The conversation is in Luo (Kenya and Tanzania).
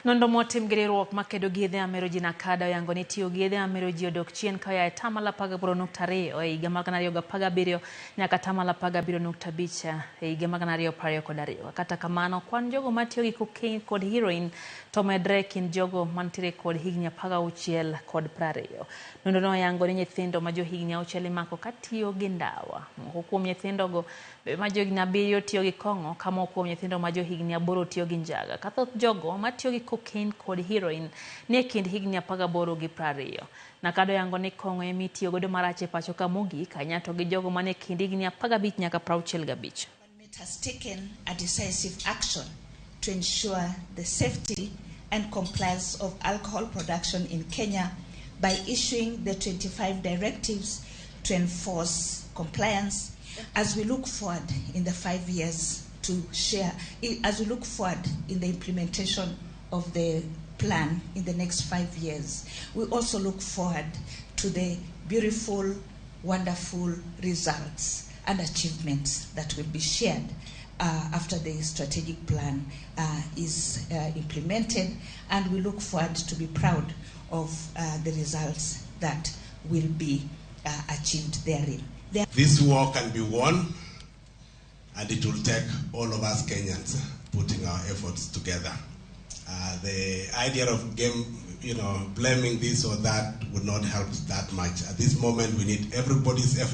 Nonro motim gi riwruok makedo gi yedhe mamero ji NACADA oyango ni tiyo gi yedhe mamero ji odok chien ka oa e 18.2% e higa mar 2017 nyaka 17.5% e higa mar 2022. Kata kamano, kwan jogo matiyo gi cocaine kod heroin to omedre e kind jogo mantiere kod higni 16 kod 20. Nonrono oyango ni nyithindo ma johigni 6 imako katiyo gi ndawa. Moko kuom nyithindogo be ma johigni 7 tiyo gi kong'o ka moko kuom nyithindo ma johigni 8 tiyo gi njaga. Ka thoth jogo matiyo gi cocaine kod heroin ni e kind higni 18 gi 20. NACADA oyango ni kong'o ema itiyo godo marach e pacho ka mogik ahinya to gi jogo manie kind higni 15 nyaka 65. Has taken a decisive action to ensure the safety and compliance of alcohol production in Kenya by issuing the 25 directives to enforce compliance. As we look forward in the 5 years to share, as we look forward in the implementation of the plan in the next 5 years, we also look forward to the beautiful, wonderful results and achievements that will be shared after the strategic plan is implemented, and we look forward to be proud of the results that will be achieved therein. This war can be won, and it will take all of us Kenyans putting our efforts together. The idea of blaming this or that would not help that much. At this moment, we need everybody's effort.